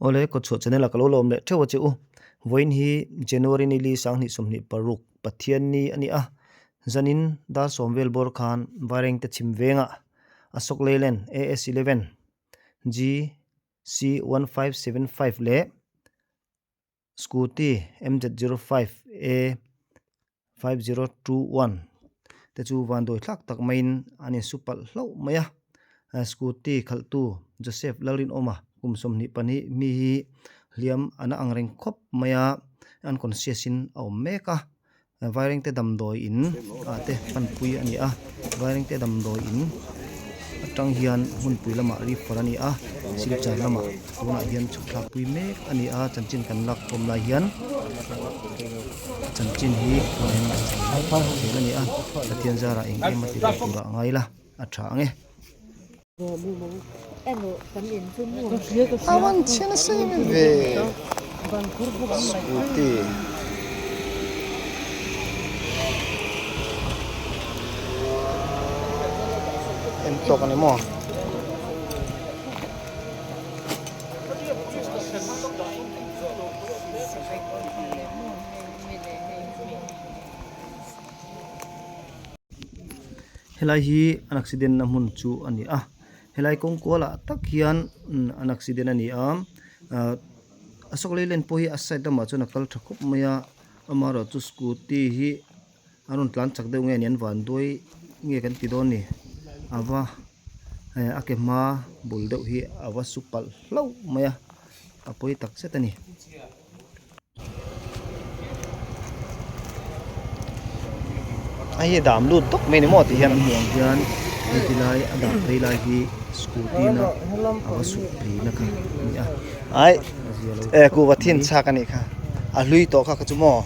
Awle, Kawtchhuah channel ah ka lo lawm leh theuh a che u. Vawiin hi January ni li 2026 Pathian ni a ni a. Zanin dar sawm vel bawr khan Vairengte chhim vengah Ashok Leyland AS11 GC1575 leh Scooty MZ05A5021 te chu vanduai thlak tak maiin an insu palh hlauh mai a. Scooty khalhtu Joseph Lalrinawma kum 22 mi hi hliam a na angreng khawp mai a, unconscious in a awm mek a. Vairengte damdawi in ah te panpui a ni a, Vairengte damdawi in atang hian hmunpui lamah refer a ni a, Silchar lamah tunah hian chhuk thlak pui mek a ni a, chanchin kan lak khawm lai hian chanchin hi tunah hian ngaihsan zel a ni a, Pathian zarah eng em a ti ve turah a ngai la, a tha ang e. A van chhe nasa em em ve scooty en tawk a ni maw. Helai hi an accident na hmun chu a ni a helai kawng kual ah tak hian an accident a ni a ahh Ashok Leyland pawh hi a side lamah chuan a kal tha khawp mai a amaherawhchu scooty hi a rawn tlan chak deuh nge ni an van duai nge kan ti dawn ni a va eh a ke hma bul deuh hi a va su palh hlauh mai a a pawi tak zet a ni. A hi dam lut dawk mai ni maw tih hian an hmuh ang hian heti lai a dah phei lai hi scooty na a va suk phei na kha a ni a ai a zia lo e kuhva thin chhak a nih kha a hlui tawh kha kha chu maw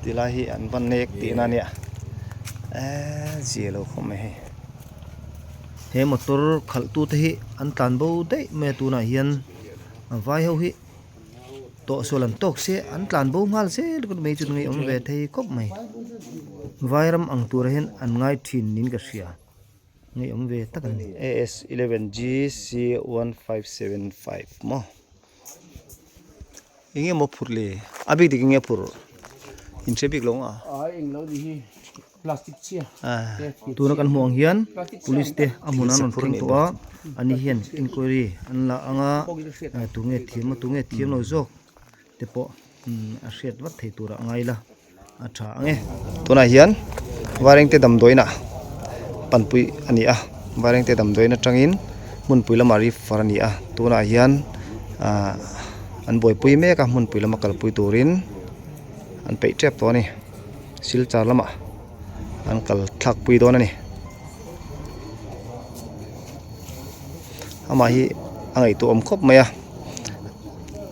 ti lai hi an va nek tihna a nia eee zia lo khawp mai hei. He motor khalh tu te hi an tlan bo daih mai a tunah hian. A vai ho hi tawh sual an tawk se an tlan bo nghal zel ringawt mai chu nge awm ve thei khawp mai vairam ang turah hian an ngai thin niin ka hria nge awm ve tak an ni. AS 11 GC 1575 maw enge maw phur le a bik dik enge phur in hre bik lo ang a. Plastic chhia Tuna kan hmuh ang hian police te a hmun an rawn thleng tawh a ani hian inquiry an la ang a tunge thiam a tunge thiam lo zawk te pawh a hriat vat thei tur ah ngai la a tha ang e. Tunah hian Vairengte damdawiin ah panpui a ni a Vairengte damdawiin atangin hmunpui lamah refer a ni a tunah hian ah an buaipui mek a hmunpui lama kalpui turin an peih tep tawh a ni. Silchar lamah an kal thlak pui dawn a ni amah hi a ngaihtuah awm khawp mai a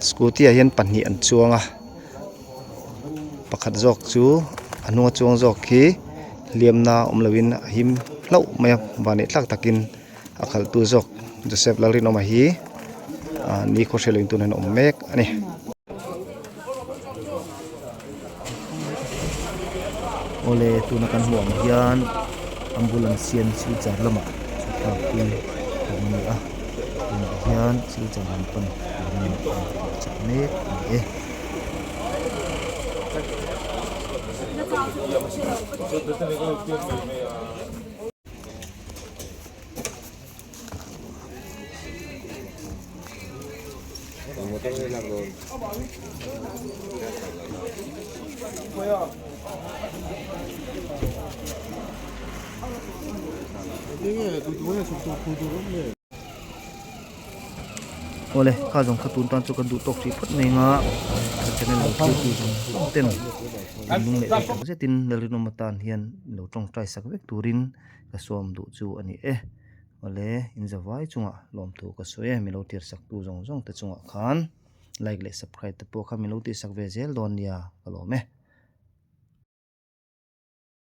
scooty ah hian pahnih an chuang a pakhat zawk chu a hnunga chuang zawk hi hliamna awm lovin a him hlauh mai a vanneih tlak takin a khalh tu zawk Joseph Lalrinawma hi ah ni khawhriat loin tunah hian a awm mek a ni. Awle tuna kan hmuh ang hian ambulance hian silchar lamah chhuk thlak pui awm a ni a tunah hian silchar lam pan turin an chak mek a ni e. Awle kha zawng kha tun tan chu kan duh tawk hrih phawt mai anga ka channel lo thlir tu zawng zawng ten thinlung leh tih tak zetin Lalrinawma tan hian lo tawngtai sak vek turin ka sawm duh chu a ni e. Awle inzavai chungah lawmthu ka sawi e milo tir sak tu zawng zawng te chungah khan like leh subscribe te pawh kha milo tih sak ve zel dawn nia ka lawm e.